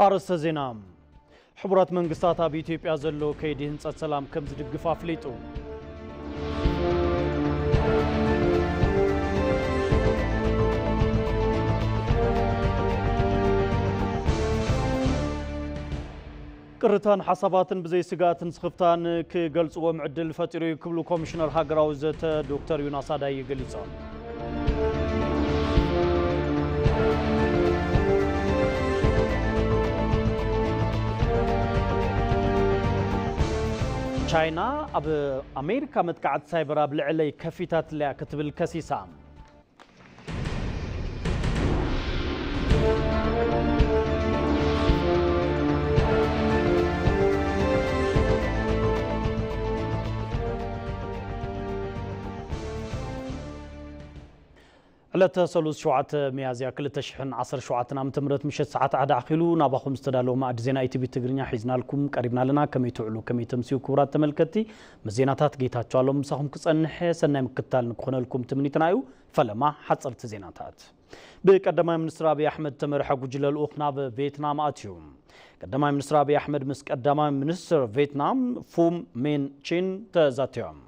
ኣርእስተ ዜና። ሕቡራት መንግስታት ኣብ ኢትዮጵያ ዘሎ ከይዲ ህንጸት ሰላም ከም ዝድግፍ ኣፍሊጡ። ቅርታን ሓሳባትን ብዘይ ስግኣትን ስኽፍታን ክገልጽዎም ዕድል ፈጢሩ እዩ ክብሉ ኮሚሽነር ሃገራዊ ዘተ ዶክተር ዮናስ ኣዳይ ገሊጾም። ቻይና ኣብ ኣሜሪካ መጥቃዕቲ ሳይበር ኣብ ልዕለይ ከፊታትለያ ክትብል ከሲሳ። ዕለተ ሰሉስ ሸውዓተ ሚያዝያ ክልተ ሽሕን ዓሰርተ ሸውዓተን ዓመተ ምህረት ምሸት ሰዓት ሓደ ኣኺሉ ናባኹም ዝተዳለወ ማእዲ ዜና ኢቲቪ ትግርኛ ሒዝናልኩም ቀሪብና ኣለና። ከመይ ትውዕሉ፣ ከመይ ተምስዩ ክቡራት ተመልከትቲ? ምስ ዜናታት ጌታቸው ኣሎም ምሳኹም ክጸንሕ ሰናይ ምክትታል ንክኾነልኩም ትምኒትና እዩ። ፈለማ ሓጸርቲ ዜናታት። ብቀዳማይ ሚኒስትር ኣብይ ኣሕመድ ተመርሐ ጉጅለ ልኡኽ ናብ ቬትናም ኣትዩ። ቀዳማይ ሚኒስትር ኣብይ ኣሕመድ ምስ ቀዳማይ ሚኒስትር ቬትናም ፉም ሜን ቺን ተዛትዮም።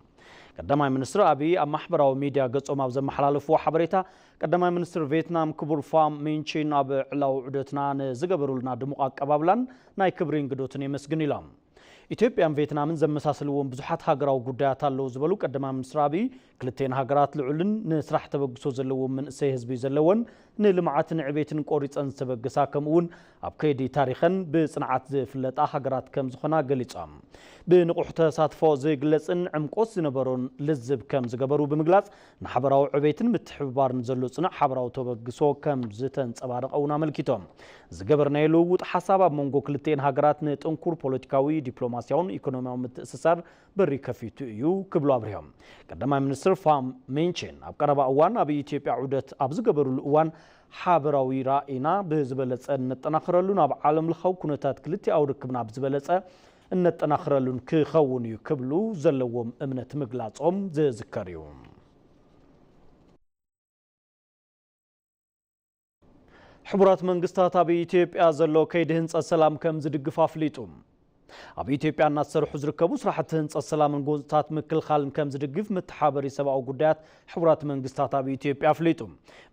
ቀዳማይ ሚኒስትር ኣብይ ኣብ ማሕበራዊ ሚድያ ገጾም ኣብ ዘመሓላለፍዎ ሓበሬታ፣ ቀዳማይ ሚኒስትር ቬትናም ክቡር ፋም ሜን ቺን ኣብ ዕላዊ ዑደትና ንዝገበሩልና ድሙቕ ኣቀባብላን ናይ ክብሪ እንግዶትን የመስግን ኢሎም። ኢትዮጵያን ቬትናምን ዘመሳስልዎም ብዙሓት ሃገራዊ ጉዳያት ኣለዉ ዝበሉ ቀዳማይ ሚኒስትር ኣብይ፣ ክልቴን ሃገራት ልዑልን ንስራሕ ተበግሶ ዘለዎም መንእሰይ ህዝቢ ዘለወን ንልምዓትን ዕቤትን ቆሪፀን ዝተበገሳ ከምኡውን ኣብ ከይዲ ታሪኸን ብፅንዓት ዝፍለጣ ሃገራት ከም ዝኾና ገሊፆም። ብንቑሕ ተሳትፎ ዝግለፅን ዕምቆት ዝነበሮን ልዝብ ከም ዝገበሩ ብምግላፅ፣ ንሓበራዊ ዕቤትን ምትሕብባርን ዘሎ ፅኑዕ ሓበራዊ ተበግሶ ከም ዝተንፀባረቐ እውን ኣመልኪቶም። ዝገበርናዮ ልውውጥ ሓሳብ ኣብ መንጎ ክልቲኤን ሃገራት ንጥንኩር ፖለቲካዊ፣ ዲፕሎማስያውን ኢኮኖሚያውን ምትእስሳር በሪ ከፊቱ እዩ ክብሉ ኣብሪሆም። ቀዳማይ ሚኒስትር ፋም ሜንቺን ኣብ ቀረባ እዋን ኣብ ኢትዮጵያ ዑደት ኣብ ዝገበሩሉ እዋን፣ ሓበራዊ ራእይና ብዝበለፀ እነጠናኽረሉን ኣብ ዓለም ለኻዊ ኩነታት ክልቲኣዊ ርክብና ብዝበለፀ እነጠናኽረሉን ክኸውን እዩ ክብሉ ዘለዎም እምነት ምግላጾም ዝዝከር እዩ። ሕቡራት መንግስታት ኣብ ኢትዮጵያ ዘሎ ከይዲ ህንጸት ሰላም ከም ዝድግፍ ኣፍሊጡ። ኣብ ኢትዮጵያ እናተሰርሑ ዝርከቡ ስራሕቲ ህንጸት ሰላምን ጎንፅታት ምክልኻልን ከም ዝድግፍ መተሓበሪ ሰብኣዊ ጉዳያት ሕቡራት መንግስታት ኣብ ኢትዮጵያ ኣፍሊጡ።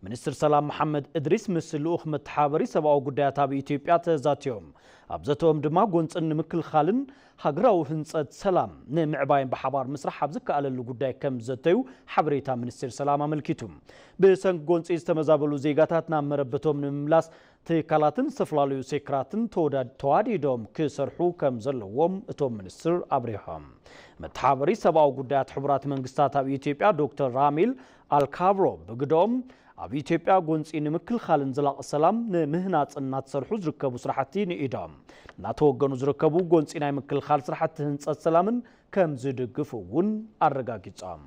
ሚኒስትር ሰላም መሓመድ እድሪስ ምስ ልኡኽ መተሓበሪ ሰብኣዊ ጉዳያት ኣብ ኢትዮጵያ ተዛትዮም። ኣብ ዘተኦም ድማ ጎንፅን ንምክልኻልን ሃገራዊ ህንፀት ሰላም ንምዕባይን ብሓባር ምስራሕ ኣብ ዝከኣለሉ ጉዳይ ከም ዝዘተዩ ሓበሬታ ሚኒስቴር ሰላም ኣመልኪቱ። ብሰንኪ ጎንፂ ዝተመዛበሉ ዜጋታት ናብ መረበቶም ንምምላስ ትካላትን ዝተፈላለዩ ሴክተራትን ተወዳ-፣ ተዋዲዶም ክሰርሑ ከም ዘለዎም እቶም ሚኒስትር ኣብሪሆም። መተሓበሪ ሰብኣዊ ጉዳያት ሕቡራት መንግስታት ኣብ ኢትዮጵያ ዶክተር ራሚል ኣልካብሮ ብግደኦም፣ ኣብ ኢትዮጵያ ጎንፂ ንምክልኻልን ዘላቒ ሰላም ንምህናፅን እናተሰርሑ ዝርከቡ ስራሕቲ ንኢዶም እናተወገኑ ዝርከቡ ጎንፂ ናይ ምክልኻል ስራሕቲ ህንፀት ሰላምን ከም ዝድግፉ እውን ኣረጋጊፆም።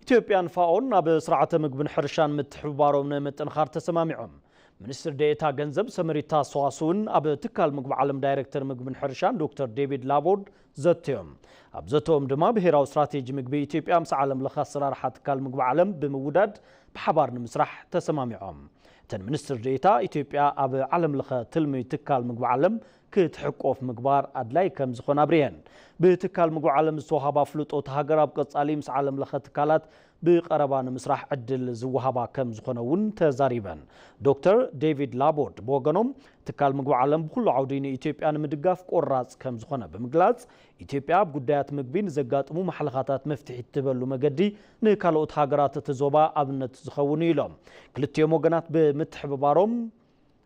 ኢትዮጵያን ፋኦን ኣብ ስርዓተ ምግብን ሕርሻን ምትሕብባሮም ንምጥንኻር ተሰማሚዖም። ሚኒስትር ዴኤታ ገንዘብ ሰመሪታ ሰዋስውን ኣብ ትካል ምግቢ ዓለም ዳይሬክተር ምግብን ሕርሻን ዶክተር ዴቪድ ላቦርድ ዘትዮም። ኣብ ዘተኦም ድማ ብሄራዊ ስትራቴጂ ምግቢ ኢትዮጵያ ምስ ዓለም ለኸ ኣሰራርሓ ትካል ምግቢ ዓለም ብምውዳድ ብሓባር ንምስራሕ ተሰማሚዖም። እተን ሚኒስትር ዴኤታ፣ ኢትዮጵያ ኣብ ዓለም ለኸ ትልሚ ትካል ምግቢ ዓለም ክትሕቆፍ ምግባር ኣድላይ ከም ዝኾነ ኣብሪሀን። ብትካል ምግቢ ዓለም ዝተዋህባ ፍልጦ፣ እታ ሃገር ኣብ ቀጻሊ ምስ ዓለም ለኸ ትካላት ብቐረባ ንምስራሕ ዕድል ዝወሃባ ከም ዝኾነ እውን ተዛሪበን። ዶክተር ዴቪድ ላቦርድ ብወገኖም፣ ትካል ምግቢ ዓለም ብኩሉ ዓውዲ ንኢትዮጵያ ንምድጋፍ ቆራጽ ከም ዝኾነ ብምግላጽ፣ ኢትዮጵያ ኣብ ጉዳያት ምግቢ ንዘጋጥሙ ማሕለኻታት መፍትሒ እትህበሉ መገዲ ንካልኦት ሃገራት እቲ ዞባ ኣብነት ዝኸውን እዩ ኢሎም። ክልቲኦም ወገናት ብምትሕብባሮም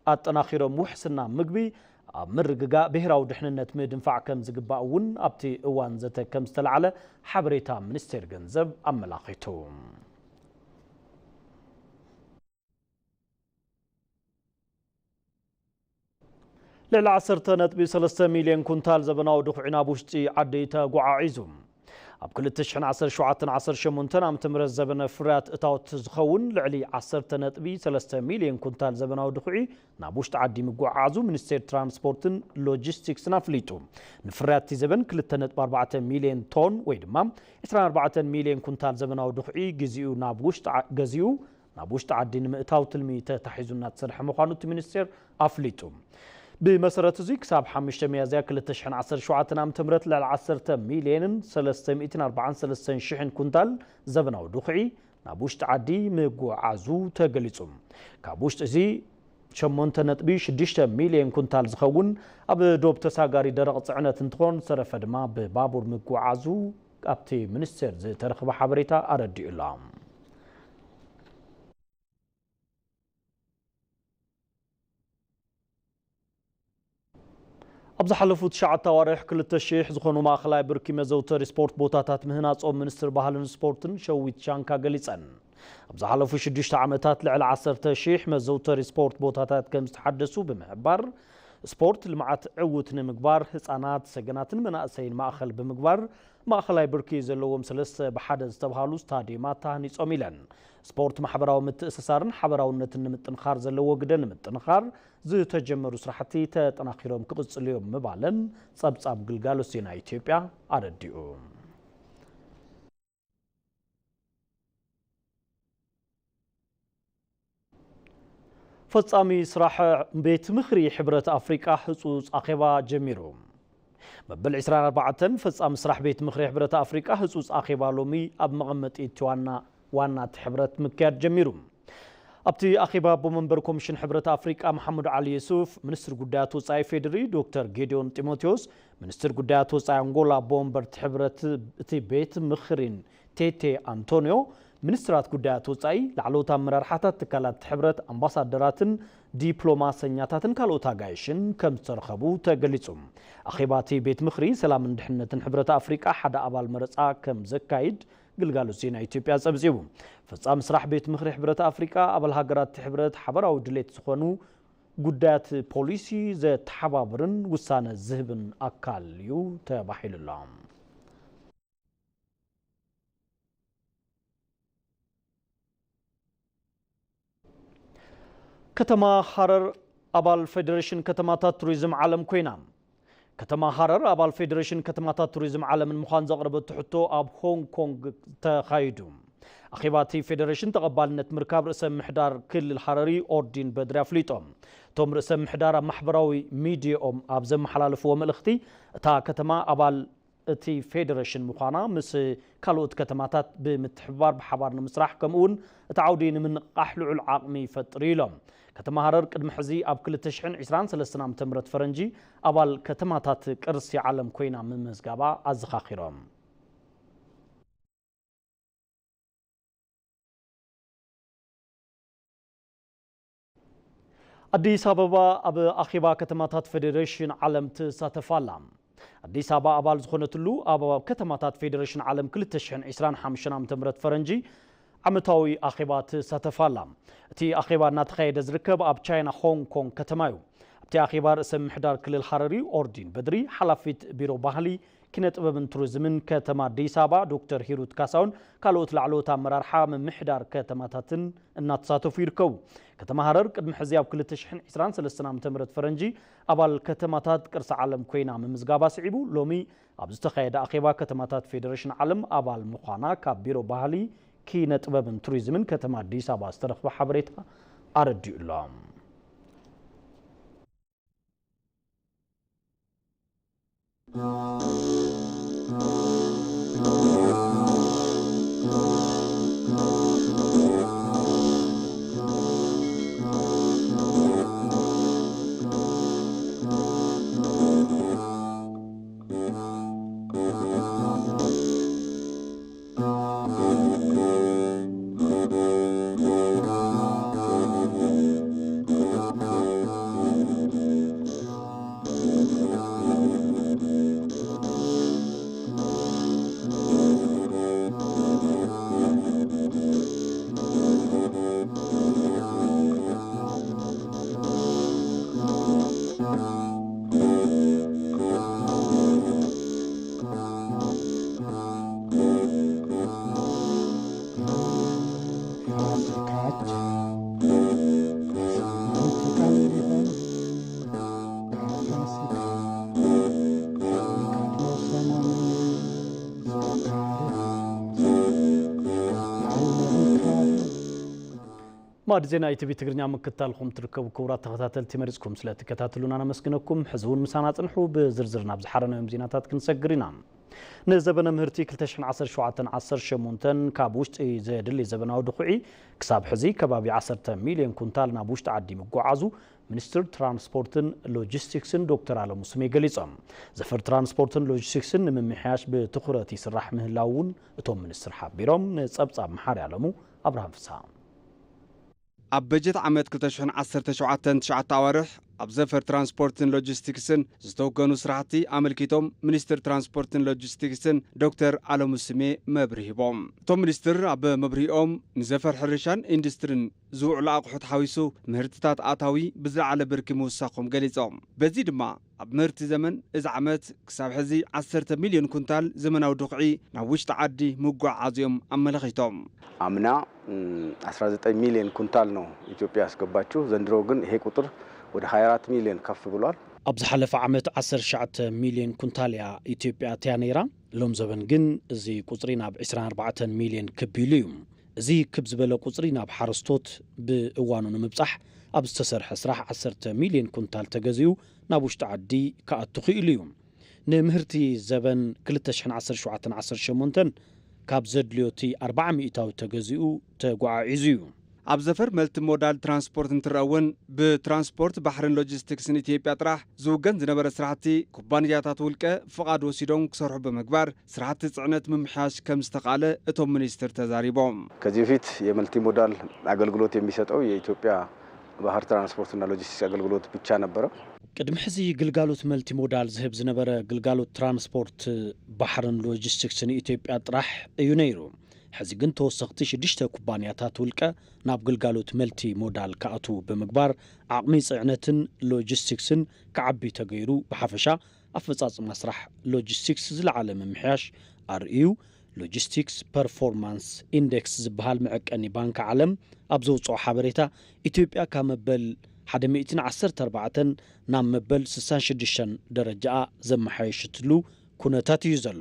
ኣጠናኺሮም ውሕስና ምግቢ ኣብ ምርግጋእ ብሄራዊ ድሕንነት ምድንፋዕ ከም ዝግባእ እውን ኣብቲ እዋን ዘተ ከም ዝተላዕለ ሓበሬታ ሚኒስቴር ገንዘብ ኣመላኺቱ። ልዕሊ ዓሰርተ ነጥቢ ሰለስተ ሚልዮን ኩንታል ዘበናዊ ድኹዒ ናብ ውሽጢ ዓዲ ተጓዓዒዙ። ኣብ ክልተ ሽሕን ዓሰርተ ሸውዓተን ዓሰርተ ሸሞንተን ዓመተ ምህረት ዘበነ ፍርያት እታወት ዝኸውን ልዕሊ ዓሰርተ ነጥቢ ሰለስተ ሚልዮን ኩንታል ዘበናዊ ድኹዒ ናብ ውሽጢ ዓዲ ምጉዕዓዙ ሚኒስቴር ትራንስፖርትን ሎጂስቲክስን ኣፍሊጡ። ንፍርያት እቲ ዘበን ክልተ ነጥቢ ኣርባዕተ ሚልዮን ቶን ወይ ድማ ዕስራን ኣርባዕተን ሚልዮን ኩንታል ዘበናዊ ድኹዒ ግዚኡ ናብ ውሽጢ ዓ-፣ ገዚኡ ናብ ውሽጢ ዓዲ ንምእታው ትልሚ ተታሒዙ እናተሰርሐ ምዃኑ እቲ ሚኒስቴር ኣፍሊጡ። ብመሰረት እዚ ክሳብ ሓሙሽተ ሚያዝያ ክልተ ሽሕን ዓሰርተ ሸውዓተን ዓመተ ምህረት ልዕሊ ዓሰርተ ሚልዮንን ሰለስተ ሚእትን ኣርባዓን ሰለስተን ሽሕን ኩንታል ዘበናዊ ድኹዒ ናብ ውሽጢ ዓዲ ምጉዓዙ ተገሊጹ። ካብ ውሽጢ እዚ ሸሞንተ ነጥቢ ሽዱሽተ ሚልዮን ኩንታል ዝኸውን ኣብ ዶብ ተሳጋሪ ደረቕ ጽዕነት እንትኾን፣ ዝተረፈ ድማ ብባቡር ምጉዓዙ ካብቲ ሚኒስቴር ዝተረኽበ ሓበሬታ ኣረዲኡ ኣሎ። ኣብ ዝሓለፉ ትሽዓተ ኣዋርሕ ክልተ ሽሕ ዝኾኑ ማእኸላይ ብርኪ መዘውተሪ ስፖርት ቦታታት ምህናጾም ሚኒስትር ባህልን ስፖርትን ሸዊት ሻንካ ገሊጸን። ኣብ ዝሓለፉ ሽዱሽተ ዓመታት ልዕሊ ዓሰርተ ሽሕ መዘውተሪ ስፖርት ቦታታት ከም ዝተሓደሱ ብምሕባር፣ ስፖርት ልምዓት ዕዉት ንምግባር ህጻናት፣ ሰገናትን መናእሰይን ማእኸል ብምግባር ማእኸላይ ብርኪ ዘለዎም ሰለስተ ብሓደ ዝተብሃሉ ስታዲየማት ተሃኒጾም ኢለን። ስፖርት ማሕበራዊ ምትእስሳርን ሓበራውነትን ንምጥንኻር ዘለዎ ግደ ንምጥንኻር ዝተጀመሩ ስራሕቲ ተጠናኺሮም ክቕጽሉ እዮም ምባለን ጸብጻብ ግልጋሎት ዜና ኢትዮጵያ ኣረዲኡ። ፈጻሚ ስራሕ ቤት ምኽሪ ሕብረት ኣፍሪቃ ህጹጽ ኣኼባ ጀሚሩ። መበል ዕስራን ኣርባዕተን ፈጻሚ ስራሕ ቤት ምኽሪ ሕብረት ኣፍሪቃ ህጹጽ ኣኼባ ሎሚ ኣብ መቐመጢ እቲ ዋና ዋና እቲ ሕብረት ምክያድ ጀሚሩ። ኣብቲ ኣኼባ ኣቦ መንበር ኮሚሽን ሕብረት ኣፍሪቃ መሓሙድ ዓሊ የሱፍ፣ ሚኒስትር ጉዳያት ወጻኢ ፌዴሪ ዶክተር ጌዲዮን ጢሞቴዎስ፣ ሚኒስትር ጉዳያት ወጻኢ ኣንጎላ ኣቦ መንበር እቲ ሕብረት እቲ ቤት ምኽሪን ቴቴ ኣንቶኒዮ፣ ሚኒስትራት ጉዳያት ወጻኢ፣ ላዕለዎት ኣመራርሓታት ትካላት ሕብረት፣ ኣምባሳደራትን ዲፕሎማሰኛታትን ካልኦት ኣጋይሽን ከም ዝተረኸቡ ተገሊጹ። ኣኼባ እቲ ቤት ምኽሪ ሰላምን ድሕነትን ሕብረት ኣፍሪቃ ሓደ ኣባል መረጻ ከም ዘካይድ ግልጋሎት ዜና ኢትዮጵያ ጸብጺቡ። ፈጻሚ ስራሕ ቤት ምኽሪ ሕብረት ኣፍሪቃ ኣባል ሃገራት እቲ ሕብረት ሓበራዊ ድሌት ዝኾኑ ጉዳያት ፖሊሲ ዘተሓባብርን ውሳነ ዝህብን ኣካል እዩ ተባሂሉ ኣሎ። ከተማ ሃረር ኣባል ፌደሬሽን ከተማታት ቱሪዝም ዓለም ኮይና። ከተማ ሃረር ኣባል ፌደሬሽን ከተማታት ቱሪዝም ዓለምን ምዃን ዘቕረበቶ ሕቶ ኣብ ሆንግ ኮንግ ተኻይዱ። ኣኼባ እቲ ፌደሬሽን ተቐባልነት ምርካብ ርእሰ ምሕዳር ክልል ሃረሪ ኦርዲን በድሪ ኣፍሊጦም። እቶም ርእሰ ምሕዳር ኣብ ማሕበራዊ ሚዲያኦም ኣብ ዘመሓላለፍዎ መልእኽቲ፣ እታ ከተማ ኣባል እቲ ፌደሬሽን ምዃና ምስ ካልኦት ከተማታት ብምትሕብባር ብሓባር ንምስራሕ ከምኡ እውን እቲ ዓውዲ ንምንቕቓሕ ልዑል ዓቕሚ ይፈጥር እዩ ኢሎም። ከተማ ሃረር ቅድሚ ሕዚ ኣብ ክልተ ሽሕን ዕስራን ሰለስተን ዓመተ ምህረት ፈረንጂ ኣባል ከተማታት ቅርሲ ዓለም ኮይና ምምዝጋባ ኣዘኻኺሮም። ኣዲስ ኣበባ ኣብ ኣኼባ ከተማታት ፌዴሬሽን ዓለም ትሳተፍ ኣላ። ኣዲስ ኣበባ ኣባል ዝኾነትሉ ኣብ ከተማታት ፌዴሬሽን ዓለም ክልተ ሽሕን ዕስራን ሓሙሽተን ዓመተ ምህረት ፈረንጂ ዓመታዊ ኣኼባ ትሳተፍ ኣላ። እቲ ኣኼባ እናተኻየደ ዝርከብ ኣብ ቻይና ሆንግ ኮንግ ከተማ እዩ። ኣብቲ ኣኼባ ርእሰ ምምሕዳር ክልል ሃረሪ ኦርዲን በድሪ፣ ሓላፊት ቢሮ ባህሊ፣ ኪነ ጥበብን ቱሪዝምን ከተማ ኣዲስ ኣበባ ዶክተር ሂሩት ካሳውን ካልኦት ላዕለዎት ኣመራርሓ ምምሕዳር ከተማታትን እናተሳተፉ ይርከቡ። ከተማ ሃረር ቅድሚ ሕዚ ኣብ ክልተ ሽሕን ዕስራን ሰለስተን ዓመተ ምህረት ፈረንጂ ኣባል ከተማታት ቅርሲ ዓለም ኮይና ምምዝጋባ ስዒቡ፣ ሎሚ ኣብ ዝተኻየደ ኣኼባ ከተማታት ፌዴሬሽን ዓለም ኣባል ምዃና ካብ ቢሮ ባህሊ፣ ኪነ ጥበብን ቱሪዝምን ከተማ ኣዲስ ኣበባ ዝተረኽበ ሓበሬታ ኣረዲኡ ኣሎ። ባዕዲ ዜና ኢቲቪ ትግርኛ ምክትታልኩም ትርከቡ ክቡራት ተኸታተልቲ፣ መሪጽኩም ስለ ትከታተሉና ነመስግነኩም። ሕዚ እውን ምሳና ጽንሑ። ብዝርዝር ናብ ዝሓረናዮም ዜናታት ክንሰግር ኢና። ንዘበነ ምህርቲ ክልተ ሽሕን ዓሰርተ ሸውዓተን ዓሰርተ ሸሞንተን ካብ ውሽጢ ዘድሊ ዘበናዊ ድኹዒ ክሳብ ሕዚ ከባቢ ዓሰርተ ሚልዮን ኩንታል ናብ ውሽጢ ዓዲ ምጓዓዙ ሚኒስትር ትራንስፖርትን ሎጂስቲክስን ዶክተር ኣለሙ ስሜ ገሊጾም። ዘፈር ትራንስፖርትን ሎጂስቲክስን ንምምሕያሽ ብትኹረት ይስራሕ ምህላው እውን እቶም ሚኒስትር ሓቢሮም። ንጸብጻብ መሓሪ ኣለሙ፣ ኣብርሃም ፍስሃ። ኣብ በጀት ዓመት ክልተ ሽሕን ዓሰርተ ሸውዓተን ትሽዓተ ኣዋርሕ ኣብ ዘፈር ትራንስፖርትን ሎጂስቲክስን ዝተወገኑ ስራሕቲ ኣመልኪቶም ሚኒስትር ትራንስፖርትን ሎጂስቲክስን ዶክተር ኣለሙ ስሜ መብርሂ ሂቦም። እቶም ሚኒስትር ኣብ መብርሂኦም ንዘፈር ሕርሻን ኢንዱስትሪን ዝውዕሉ ኣቑሑት ሓዊሱ ምህርትታት ኣታዊ ብዝለዓለ ብርኪ ምውሳኾም ገሊጾም። በዚ ድማ ኣብ ምህርቲ ዘመን እዚ ዓመት ክሳብ ሕዚ ዓሰርተ ሚልዮን ኩንታል ዘመናዊ ድኹዒ ናብ ውሽጢ ዓዲ ምጉዕዓዝዮም ኣመላኺቶም። ኣምና፣ እም፣ ዓሰርተ ዘጠኝ ሚልዮን ኩንታል ነው ኢትዮጵያ ያስገባችው። ዘንድሮ ግን ይሄ ቁጥር ወደ ሃያ አራት ሚልዮን ከፍ ብሏል። ኣብ ዝሓለፈ ዓመት ዓሰርተ ትሽዓተ ሚልዮን ኩንታል እያ ኢትዮጵያ እትያ ነይራ። ሎም ዘበን ግን እዚ ቁጽሪ ናብ ዕስራን ኣርባዕተን ሚልዮን ክብ ኢሉ እዩ። እዚ ክብ ዝበለ ቁጽሪ ናብ ሓረስቶት ብእዋኑ ንምብጻሕ ኣብ ዝተሰርሐ ስራሕ ዓሰርተ ሚልዮን ኩንታል ተገዚኡ ናብ ውሽጢ ዓዲ ክኣቱ ክኢሉ እዩ። ንምህርቲ ዘበን ክልተ ሽሕን ዓሰርተ ሸውዓተን ዓሰርተ ሸሞንተን ካብ ዘድልዮ እቲ ኣርብዓ ሚእታዊ ተገዚኡ ተጓዓዒዙ እዩ። ኣብ ዘፈር መልቲ ሞዳል ትራንስፖርት እንትረአ እውን ብትራንስፖርት ባሕርን ሎጂስቲክስን ኢትዮጵያ ጥራሕ ዝውገን ዝነበረ ስራሕቲ ኩባንያታት ውልቀ ፍቓድ ወሲዶም ክሰርሑ ብምግባር ስራሕቲ ጽዕነት ምምሕያሽ ከም ዝተኻእለ እቶም ሚኒስትር ተዛሪቦም። ከዚህ በፊት የመልቲ ሞዳል አገልግሎት የሚሰጠው የኢትዮጵያ ባህር ትራንስፖርትና ሎጂስቲክስ አገልግሎት ብቻ ነበረ። ቅድሚ ሕዚ ግልጋሎት መልቲ ሞዳል ዝህብ ዝነበረ ግልጋሎት ትራንስፖርት ባሕርን ሎጂስቲክስን ኢትዮጵያ ጥራሕ እዩ ነይሩ። ሕዚ ግን ተወሰኽቲ ሽዱሽተ ኩባንያታት ውልቀ ናብ ግልጋሎት መልቲ ሞዳል ክኣትዉ ብምግባር ዓቕሚ ጽዕነትን ሎጂስቲክስን ክዓቢ ተገይሩ። ብሓፈሻ ኣፈጻጽማ ስራሕ ሎጂስቲክስ ዝለዓለ ምምሕያሽ ኣርእዩ። ሎጂስቲክስ ፐርፎርማንስ ኢንዴክስ ዝበሃል መዐቀኒ ባንኪ ዓለም ኣብ ዘውፅኦ ሓበሬታ፣ ኢትዮጵያ ካብ መበል ሓደ ሚእትን ዓሰርተ ኣርባዕተን ናብ መበል ስሳን ሽዱሽተን ደረጃኣ ዘመሓየሸትሉ ኩነታት እዩ ዘሎ።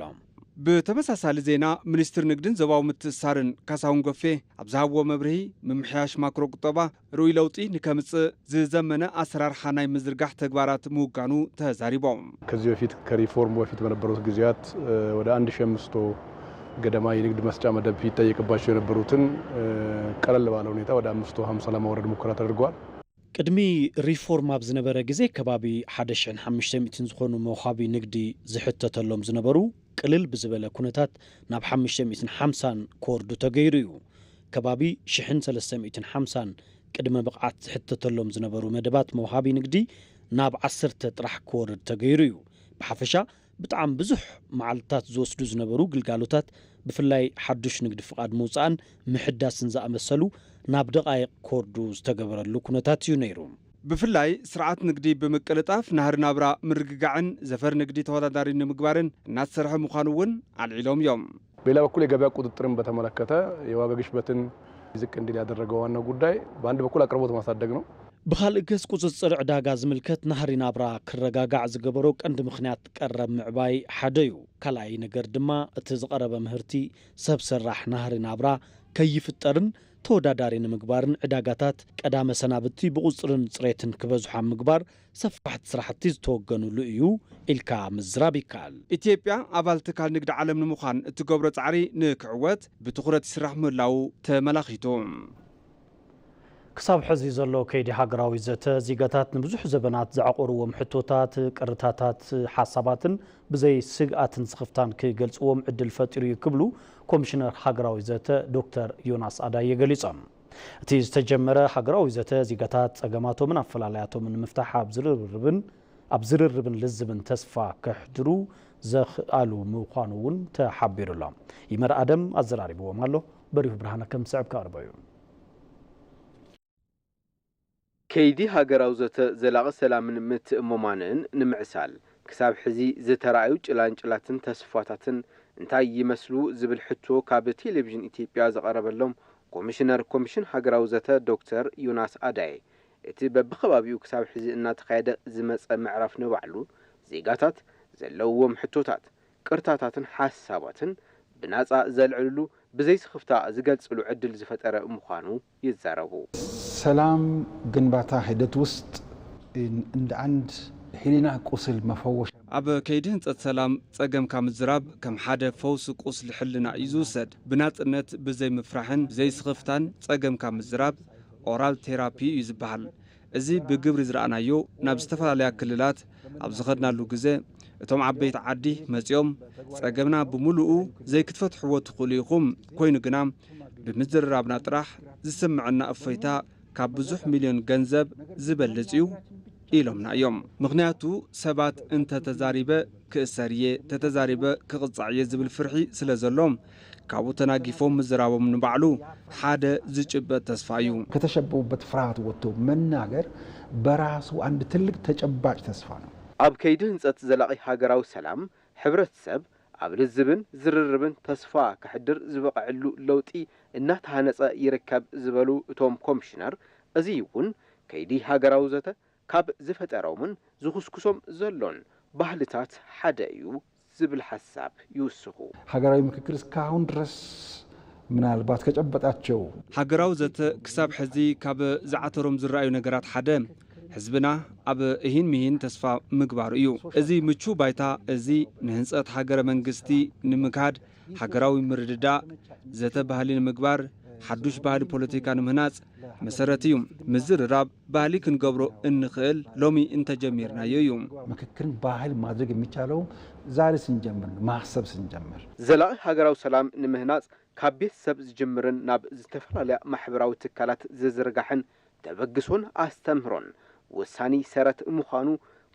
ብተመሳሳሊ ዜና፣ ሚኒስትር ንግድን ዞባዊ ምትእስሳርን ካሳሁን ጎፌ ኣብ ዝሃብዎ መብርሂ፣ ምምሕያሽ ማክሮ ቁጠባ ርኡይ ለውጢ ንከምጽእ ዝዘመነ ኣሰራርሓ ናይ ምዝርጋሕ ተግባራት ምውጋኑ ተዛሪቦም። ከዚህ በፊት ከሪፎርም በፊት በነበሩት ጊዜያት፣ እ፣ ወደ አንድ ሺህ አምስት መቶ ገደማ የንግድ መስጫ መደብ ይጠየቅባቸው የነበሩትን፣ እ፣ ቀለል ባለ ሁኔታ ወደ አምስት መቶ ሃምሳ ለማውረድ ሙከራ ተደርጓል። ቅድሚ ሪፎርም ኣብ ዝነበረ ግዜ ከባቢ ሓደ ሽሕን ሓሙሽተ ሚእትን ዝኾኑ መውሃቢ ንግዲ ዝሕተተሎም ዝነበሩ ቅልል ብዝበለ ኩነታት ናብ ሓሙሽተ ሚእትን ሓምሳን ክወርዱ ተገይሩ እዩ። ከባቢ ሽሕን ሰለስተ ሚእትን ሓምሳን ቅድመ ብቕዓት ዝሕተተሎም ዝነበሩ መደባት መውሃቢ ንግዲ ናብ ዓሰርተ ጥራሕ ክወርድ ተገይሩ እዩ። ብሓፈሻ ብጣዕሚ ብዙሕ መዓልትታት ዝወስዱ ዝነበሩ ግልጋሎታት፣ ብፍላይ ሓዱሽ ንግዲ ፍቓድ ምውጻእን ምሕዳስን ዝኣመሰሉ፣ ናብ ደቓይቕ ክወርዱ ዝተገበረሉ ኩነታት እዩ ነይሩ። ብፍላይ ስርዓት ንግዲ ብምቅልጣፍ ናህሪ ናብራ ምርግጋዕን ዘፈር ንግዲ ተወዳዳሪ ንምግባርን እናተሰርሐ ምዃኑ እውን ኣልዒሎም እዮም። በሌላ በኩል የገበያ ቁጥጥርን በተመለከተ የዋጋ ግሽበትን ዝቅ እንዲል ያደረገው ዋና ጉዳይ በአንድ በኩል አቅርቦት ማሳደግ ነው። ብኻልእ ገጽ፣ ቁጽጽር ዕዳጋ ዝምልከት ናህሪ ናብራ ክረጋጋዕ ዝገበሮ ቀንዲ ምኽንያት ቀረብ ምዕባይ ሓደ እዩ። ካልኣይ ነገር ድማ፣ እቲ ዝቐረበ ምህርቲ ሰብ ሰራሕ ናህሪ ናብራ ከይፍጠርን ተወዳዳሪ ንምግባርን ዕዳጋታት ቀዳመ ሰናብቲ ብቁጽርን ጽሬትን ክበዝሑ ኣብ ምግባር ሰፋሕቲ ስራሕቲ ዝተወገኑሉ እዩ ኢልካ ምዝራብ ይከኣል። ኢትዮጵያ ኣባል ትካል ንግዲ ዓለም ንምዃን እትገብሮ ጻዕሪ ንክዕወት ብትኹረት ይስራሕ ምህላዉ ተመላኺቱ። ክሳብ ሕዚ ዘሎ ከይዲ ሃገራዊ ዘተ፣ ዜጋታት ንብዙሕ ዘበናት ዘዕቆርዎም ሕቶታት፣ ቅርታታት፣ ሓሳባትን ብዘይ ስግኣትን ስኽፍታን ክገልጽዎም ዕድል ፈጢሩ እዩ ክብሉ ኮሚሽነር ሃገራዊ ዘተ ዶክተር ዮናስ ኣዳየ ገሊጾም። እቲ ዝተጀመረ ሃገራዊ ዘተ፣ ዜጋታት ጸገማቶምን ኣፈላላያቶምን ንምፍታሕ ኣብ ዝርርብን፣ ኣብ ዝርርብን ልዝብን ተስፋ ከሕድሩ ዘኽኣሉ ምዃኑ እውን ተሓቢሩ ኣሎ። ይመር ኣደም ኣዘራሪብዎም ኣሎ። በሪሁ ብርሃነ ከም ዝስዕብ ከቕርቦ እዩ። ከይዲ ሃገራዊ ዘተ ዘላቒ ሰላምን ምትእምማንን ንምዕሳል፣ ክሳብ ሕዚ ዝተራእዩ ጭላንጭላትን ተስፋታትን እንታይ ይመስሉ ዝብል ሕቶ ካብ ቴሌቪዥን ኢትዮጵያ ዝቐረበሎም ኮሚሽነር ኮሚሽን ሃገራዊ ዘተ ዶክተር ዮናስ ኣዳየ፣ እቲ በብኸባቢኡ ክሳብ ሕዚ እናተኻየደ ዝመጸ ምዕራፍ ንባዕሉ ዜጋታት ዘለውዎም ሕቶታት፣ ቅርታታትን ሓሳባትን ብናጻ ዘልዕልሉ ብዘይስኽፍታ ዝገልጽሉ ዕድል ዝፈጠረ ምዃኑ ይዛረቡ። ሰላም ግንባታ ሂደት ውስጥ እንደ አንድ ሕሊና ቁስል መፈወሻ ኣብ ከይዲ ህንፀት ሰላም ጸገምካ ምዝራብ ከም ሓደ ፈውሲ ቁስሊ ሕልና እዩ ዝውሰድ። ብናጽነት ብዘይ ምፍራሕን ብዘይ ስኽፍታን ጸገምካ ምዝራብ ኦራል ቴራፒ እዩ ዝበሃል። እዚ ብግብሪ ዝረኣናዮ ናብ ዝተፈላለያ ክልላት ኣብ ዝኸድናሉ ግዘ እቶም ዓበይቲ ዓዲ መጺኦም ጸገምና ብምሉኡ ዘይክትፈትሕዎ ትኽእሉ ኢኹም፣ ኮይኑ ግና ብምዝርራብና ጥራሕ ዝስምዐና እፎይታ ካብ ብዙሕ ሚልዮን ገንዘብ ዝበልጽ እዩ ኢሎምና እዮም። ምኽንያቱ ሰባት እንተተዛሪበ ክእሰር እየ፣ ተተዛሪበ ክቕጻዕ እየ ዝብል ፍርሒ ስለ ዘሎም ካብኡ ተናጊፎም ምዝራቦም ንባዕሉ ሓደ ዝጭበጥ ተስፋ እዩ። ከተሸበቡበት ፍርሃት ወጥቶ መናገር በራሱ አንድ ትልቅ ተጨባጭ ተስፋ ነው። ኣብ ከይዲ ህንጸት ዘላቒ ሃገራዊ ሰላም ሕብረተሰብ ኣብ ልዝብን ዝርርብን ተስፋ ከሕድር ዝበቕዐሉ ለውጢ እናተሃነጸ ይርከብ ዝበሉ እቶም ኮሚሽነር፣ እዚ እውን ከይዲ ሃገራዊ ዘተ ካብ ዝፈጠሮምን ዝኹስኩሶም ዘሎን ባህልታት ሓደ እዩ ዝብል ሓሳብ ይውስኹ። ሀገራዊ ምክክር እስካሁን ድረስ ምናልባት ከጨበጣቸው ሃገራዊ ዘተ ክሳብ ሕዚ ካብ ዝዓተሮም ዝረኣዩ ነገራት ሓደ ህዝብና ኣብ እሂን ምሂን ተስፋ ምግባሩ እዩ። እዚ ምቹ ባይታ እዚ ንህንጸት ሃገረ መንግስቲ ንምግሃድ ሃገራዊ ምርድዳእ ዘተ ባህሊ ንምግባር ሓዱሽ ባህሊ ፖለቲካ ንምህናጽ መሰረት እዩ። ምዝርራብ ባህሊ ክንገብሮ እንኽእል ሎሚ እንተጀሚርናዮ እዩ። ምክክርን ባህል ማድረግ የሚቻለው ዛሬ ስንጀምር ማሰብ ስንጀምር ዘላቒ ሃገራዊ ሰላም ንምህናጽ ካብ ቤተሰብ ዝጅምርን ናብ ዝተፈላለያ ማሕበራዊ ትካላት ዝዝርጋሕን ተበግሶን ኣስተምህሮን ወሳኒ ሰረት ምዃኑ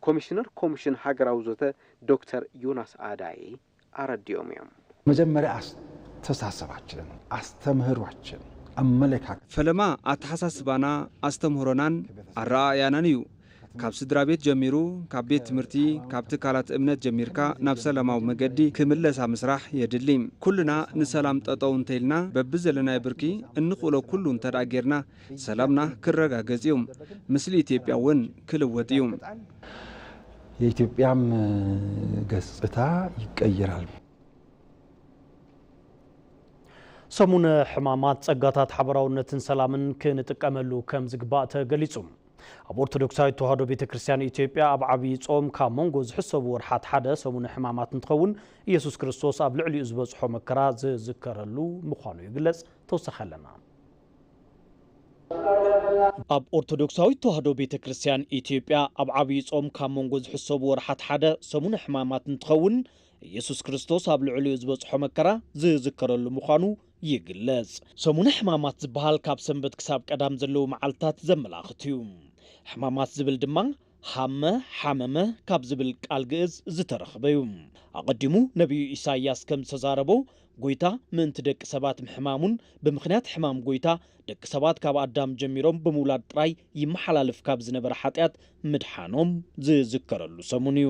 ኮሚሽነር ኮሚሽን ሃገራዊ ዘተ ዶክተር ዮናስ ኣዳዬ ኣረዲኦም እዮም። መጀመሪያ አስተሳሰባችንን አስተምህሯችን አመለካከት ፈለማ ኣተሓሳስባና ኣስተምህሮናን ኣረኣእያናን እዩ። ካብ ስድራ ቤት ጀሚሩ ካብ ቤት ትምህርቲ ካብ ትካላት እምነት ጀሚርካ ናብ ሰላማዊ መገዲ ክምለሳ ምስራሕ የድሊ። ኩልና ንሰላም ጠጠው እንተኢልና በብዘለናዮ ብርኪ እንኽእሎ ኩሉ እንተደኣ ጌርና ሰላምና ክረጋገጽ እዩ። ምስሊ ኢትዮጵያ እውን ክልወጥ እዩ። የኢትዮጵያም ገጽታ ይቀየራል። ሰሙነ ሕማማት ጸጋታት ሓበራውነትን ሰላምን ክንጥቀመሉ ከም ዝግባእ ተገሊጹ። ኣብ ኦርቶዶክሳዊት ተዋህዶ ቤተ ክርስቲያን ኢትዮጵያ ኣብ ዓብዪ ጾም ካብ መንጎ ዝሕሰቡ ወርሓት ሓደ ሰሙነ ሕማማት እንትኸውን ኢየሱስ ክርስቶስ ኣብ ልዕሊኡ ዝበጽሖ መከራ ዝዝከረሉ ምዃኑ ይግለጽ። ተወሳኺ ኣለና። ኣብ ኦርቶዶክሳዊት ተዋህዶ ቤተ ክርስቲያን ኢትዮጵያ ኣብ ዓብዪ ጾም ካብ መንጎ ዝሕሰቡ ወርሓት ሓደ ሰሙነ ሕማማት እንትኸውን ኢየሱስ ክርስቶስ ኣብ ልዕሊኡ ዝበጽሖ መከራ ዝዝከረሉ ምዃኑ ይግለጽ። ሰሙነ ሕማማት ዝበሃል ካብ ሰንበት ክሳብ ቀዳም ዘለዉ መዓልታት ዘመላኽት እዩ። ሕማማት ዝብል ድማ ሃመ፣ ሓመመ ካብ ዝብል ቃል ግእዝ ዝተረኽበ እዩ። ኣቐዲሙ ነቢዩ ኢሳይያስ ከም ዝተዛረቦ ጎይታ ምእንቲ ደቂ ሰባት ምሕማሙን ብምኽንያት ሕማም ጎይታ ደቂ ሰባት ካብ ኣዳም ጀሚሮም ብምውላድ ጥራይ ይመሓላልፍ ካብ ዝነበረ ሓጢኣት ምድሓኖም ዝዝከረሉ ሰሙን እዩ።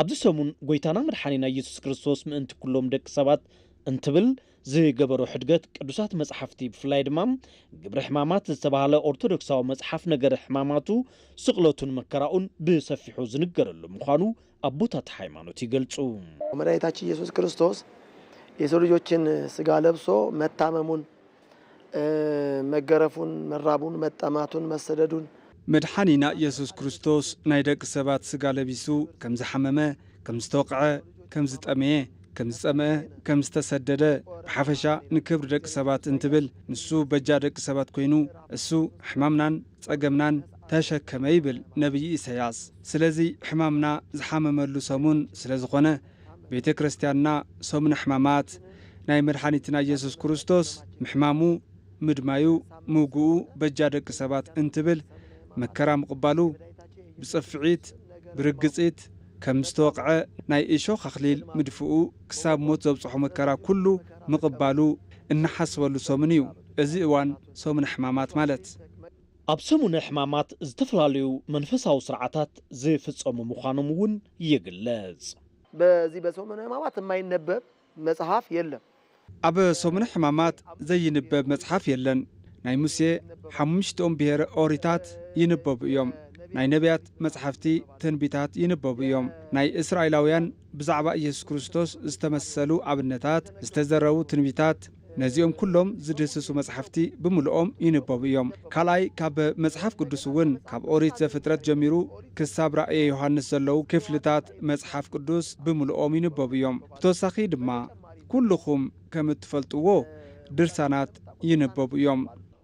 ኣብዚ ሰሙን ጎይታና መድሓኒና ኢየሱስ ክርስቶስ ምእንቲ ኩሎም ደቂ ሰባት እንትብል ዝገበሮ ሕድገት ቅዱሳት መጽሓፍቲ ብፍላይ ድማ ግብረ ሕማማት ዝተባህለ ኦርቶዶክሳዊ መጽሓፍ ነገረ ሕማማቱ ስቕለቱን መከራኡን ብሰፊሑ ዝንገረሉ ምዃኑ ኣቦታት ሃይማኖት ይገልጹ። መድኃኒታችን ኢየሱስ ክርስቶስ የሰው ልጆችን ስጋ ለብሶ መታመሙን መገረፉን መራቡን መጠማቱን መሰደዱን መድሓኒና ኢየሱስ ክርስቶስ ናይ ደቂ ሰባት ስጋ ለቢሱ ከም ዝሓመመ፣ ከም ዝተወቕዐ፣ ከም ዝጠመየ፣ ከም ዝጸምአ፣ ከም ዝተሰደደ፣ ብሓፈሻ ንክብሪ ደቂ ሰባት እንትብል ንሱ በጃ ደቂ ሰባት ኮይኑ እሱ ሕማምናን ጸገምናን ተሸከመ ይብል ነቢይ ኢሳያስ። ስለዚ ሕማምና ዝሓመመሉ ሰሙን ስለ ዝኾነ ቤተ ክርስቲያንና ሰሙነ ሕማማት ናይ መድሓኒትና ኢየሱስ ክርስቶስ ምሕማሙ፣ ምድማዩ፣ ምውግኡ በጃ ደቂ ሰባት እንትብል መከራ ምቕባሉ፣ ብጽፍዒት፣ ብርግጺት፣ ከም ዝተወቕዐ ናይ እሾኽ ኣኽሊል ምድፍኡ፣ ክሳብ ሞት ዘብጽሖ መከራ ኩሉ ምቕባሉ እንሓስበሉ ሰሙን እዩ። እዚ እዋን ሰሙነ ሕማማት ማለት። ኣብ ሰሙነ ሕማማት ዝተፈላለዩ መንፈሳዊ ስርዓታት ዝፍጸሙ ምዃኖም እውን ይግለጽ። በዚህ በሰሙነ ሕማማት የማይነበብ መጽሐፍ የለም። ኣብ ሰሙነ ሕማማት ዘይንበብ መጽሓፍ የለን። ናይ ሙሴ ሓሙሽትኦም ብሔረ ኦሪታት ይንበቡ እዮም። ናይ ነቢያት መጽሓፍቲ ትንቢታት ይንበቡ እዮም። ናይ እስራኤላውያን ብዛዕባ ኢየሱስ ክርስቶስ ዝተመሰሉ ኣብነታት ዝተዘረቡ ትንቢታት ነዚኦም ኩሎም ዝድህስሱ መጻሕፍቲ ብምልኦም ይንበቡ እዮም። ካልኣይ፣ ካብ መጽሓፍ ቅዱስ እውን ካብ ኦሪት ዘፍጥረት ጀሚሩ ክሳብ ራእየ ዮሃንስ ዘለዉ ክፍልታት መጽሓፍ ቅዱስ ብምልኦም ይንበቡ እዮም። ብተወሳኺ ድማ፣ ኩልኹም ከም እትፈልጥዎ ድርሳናት ይንበቡ እዮም።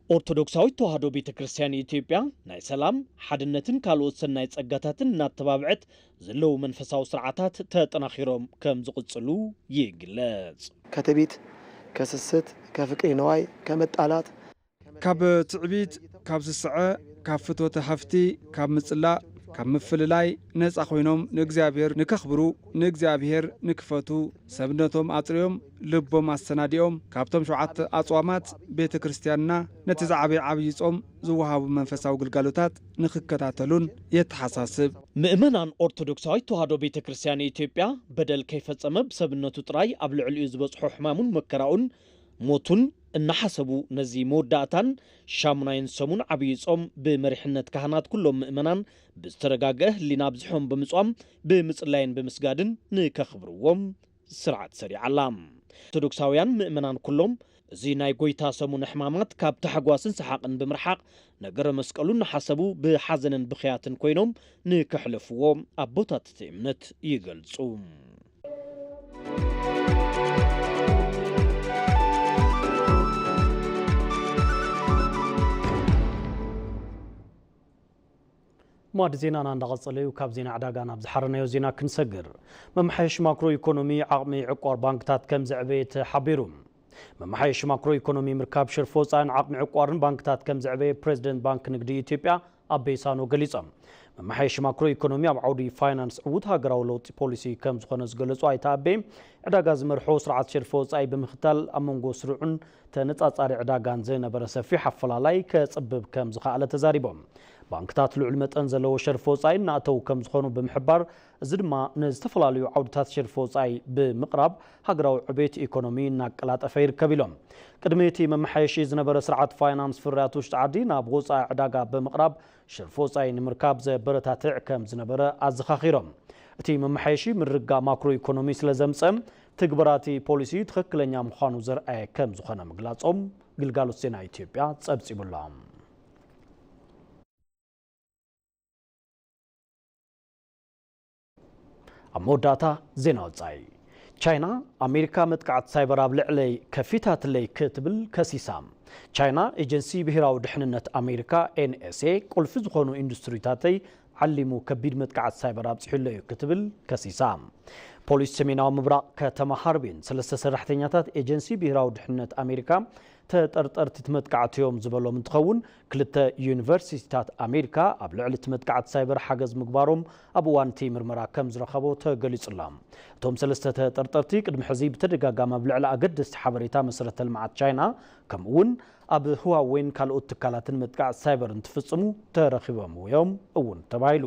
ኦርቶዶክሳዊት ተዋህዶ ቤተ ክርስቲያን ኢትዮጵያ ናይ ሰላም፣ ሓድነትን ካልኦት ሰናይ ጸጋታትን እናተባብዐት ዘለዉ መንፈሳዊ ስርዓታት ተጠናኺሮም ከም ዝቕጽሉ ይግለጽ። ከትቢት፣ ከስስት፣ ከፍቅሪ ነዋይ፣ ከመጣላት፣ ካብ ትዕቢት፣ ካብ ስስዐ፣ ካብ ፍትወተ ሃፍቲ፣ ካብ ምጽላእ፣ ካብ ምፍልላይ ነጻ ኮይኖም ንእግዚኣብሔር ንከኽብሩ፣ ንእግዚኣብሔር ንክፈቱ፣ ሰብነቶም ኣጽርዮም፣ ልቦም ኣሰናዲኦም፣ ካብቶም ሸውዓተ ኣጽዋማት ቤተ ክርስቲያንና ነቲ ዝዓበየ ዓብዪ ጾም ዝወሃቡ መንፈሳዊ ግልጋሎታት ንክከታተሉን የተሓሳስብ። ምእመናን ኦርቶዶክሳዊት ተዋህዶ ቤተ ክርስቲያን ኢትዮጵያ በደል ከይፈጸመ ብሰብነቱ ጥራይ ኣብ ልዕሊኡ ዝበጽሖ ሕማሙን መከራኡን ሞቱን እናሓሰቡ ነዚ መወዳእታን ሻሙናይን ሰሙን ዓብዪ ጾም ብመሪሕነት ካህናት ኩሎም ምእመናን ብዝተረጋግአ ህሊና ኣብዚሖም ብምጽዋም ብምጽላይን ብምስጋድን ንከኽብርዎም ስርዓት ሰሪዓ ኣላ። ኦርቶዶክሳውያን ምእመናን ኩሎም እዚ ናይ ጎይታ ሰሙን ሕማማት ካብ ታሕጓስን ሰሓቕን ብምርሓቕ ነገረ መስቀሉ እናሓሰቡ ብሓዘንን ብኽያትን ኮይኖም ንከሕለፍዎ ኣቦታት እቲ እምነት ይገልጹ። ማዕድ ዜናና እንዳቐጸለ እዩ። ካብ ዜና ዕዳጋ ናብ ዝሓረናዮ ዜና ክንሰግር። መመሓየሺ ማክሮ ኢኮኖሚ ዓቕሚ ዕቋር ባንክታት ከም ዘዕበየ ተሓቢሩ። መመሓየሺ ማክሮ ኢኮኖሚ ምርካብ ሸርፊ ወጻኢን ዓቕሚ ዕቋርን ባንክታት ከም ዘዕበየ ፕሬዚደንት ባንክ ንግዲ ኢትዮጵያ ኣቤ ሳኖ ገሊጾም። መመሓየሺ ማክሮ ኢኮኖሚ ኣብ ዓውዲ ፋይናንስ ዕዉት ሃገራዊ ለውጢ ፖሊሲ ከም ዝኾነ ዝገለጹ ኣይተ ኣቤ፣ ዕዳጋ ዝመርሖ ስርዓት ሸርፊ ወጻኢ ብምኽታል ኣብ መንጎ ስሩዕን ተነጻጻሪ ዕዳጋን ዝነበረ ሰፊሕ ኣፈላላይ ከጽብብ ከም ዝኸኣለ ተዛሪቦም። ባንክታት ልዑል መጠን ዘለዎ ሸርፊ ወጻኢ እናእተዉ ከም ዝኾኑ ብምሕባር፣ እዚ ድማ ንዝተፈላለዩ ዓውድታት ሸርፊ ወጻኢ ብምቕራብ ሃገራዊ ዕቤት ኢኮኖሚ እናቀላጠፈ ይርከብ ኢሎም። ቅድሚ እቲ መመሓየሺ ዝነበረ ስርዓት ፋይናንስ ፍርያት ውሽጢ ዓዲ ናብ ወጻኢ ዕዳጋ ብምቕራብ ሸርፊ ወጻኢ ንምርካብ ዘበረታትዕ ከም ዝነበረ ኣዘኻኺሮም። እቲ መመሓየሺ ምርግጋእ ማክሮ ኢኮኖሚ ስለ ዘምጸ፣ ትግበራ እቲ ፖሊሲ ትኽክለኛ ምዃኑ ዘርኣየ ከም ዝኾነ ምግላጾም ግልጋሎት ዜና ኢትዮጵያ ጸብጺቡሎም። ኣብ መወዳእታ ዜና ወጻኢ። ቻይና፣ ኣሜሪካ መጥቃዕቲ ሳይበር ኣብ ልዕለይ ከፊታትለይ ክትብል ከሲሳ። ቻይና፣ ኤጀንሲ ብሄራዊ ድሕንነት ኣሜሪካ፣ ኤን ኤስ ኤ፣ ቁልፊ ዝኾኑ ኢንዱስትሪታተይ ዓሊሙ ከቢድ መጥቃዕቲ ሳይበር ኣብጺሑለይ እዩ ክትብል ከሲሳ። ፖሊስ ሰሜናዊ ምብራቕ ከተማ ሃርቢን፣ ሰለስተ ሰራሕተኛታት ኤጀንሲ ብሄራዊ ድሕንነት ኣሜሪካ ተጠርጠርቲ እቲ መጥቃዕቲ እዮም ዝበሎም እንትኸውን፣ ክልተ ዩኒቨርሲቲታት ኣሜሪካ ኣብ ልዕሊ እቲ መጥቃዕቲ ሳይበር ሓገዝ ምግባሮም ኣብ እዋን እቲ ምርመራ ከም ዝረኸቦ ተገሊጹ ኣሎ። እቶም ሰለስተ ተጠርጠርቲ ቅድሚ ሕዚ ብተደጋጋሚ ኣብ ልዕሊ ኣገደስቲ ሓበሬታ መሰረተ ልምዓት ቻይና፣ ከምኡ እውን ኣብ ህዋዌን ካልኦት ትካላትን መጥቃዕቲ ሳይበር እንትፍጽሙ ተረኺቦም እዮም እውን ተባሂሉ።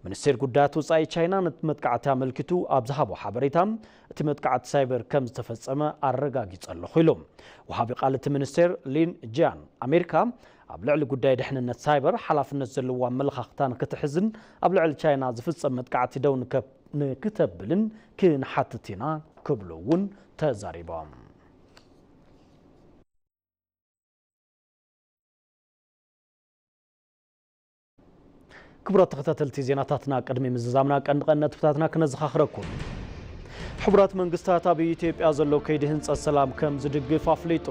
ሚኒስቴር ጉዳያት ወጻኢ ቻይና ነቲ መጥቃዕቲ ኣመልኪቱ ኣብ ዝሃቦ ሓበሬታ፣ እቲ መጥቃዕቲ ሳይበር ከም ዝተፈጸመ ኣረጋጊጸ ኣለኹ ኢሉ። ወሃቢ ቃል እቲ ሚኒስቴር ሊን ጂያን፣ ኣሜሪካ ኣብ ልዕሊ ጉዳይ ድሕንነት ሳይበር ሓላፍነት ዘለዎ ኣመለኻኽታ ንክትሕዝን ኣብ ልዕሊ ቻይና ዝፍጸም መጥቃዕቲ ደው ንከ-፣ ንክተብልን ክንሓትት ኢና ክብሉ እውን ተዛሪቦም። ክቡራት ተኸታተልቲ ዜናታትና፣ ቅድሚ ምዝዛምና ቀንዲ ቀንዲ ነጥብታትና ክነዘኻኽረኩም። ሕቡራት መንግስታት ኣብ ኢትዮጵያ ዘሎ ከይዲ ህንጸት ሰላም ከም ዝድግፍ ኣፍሊጡ።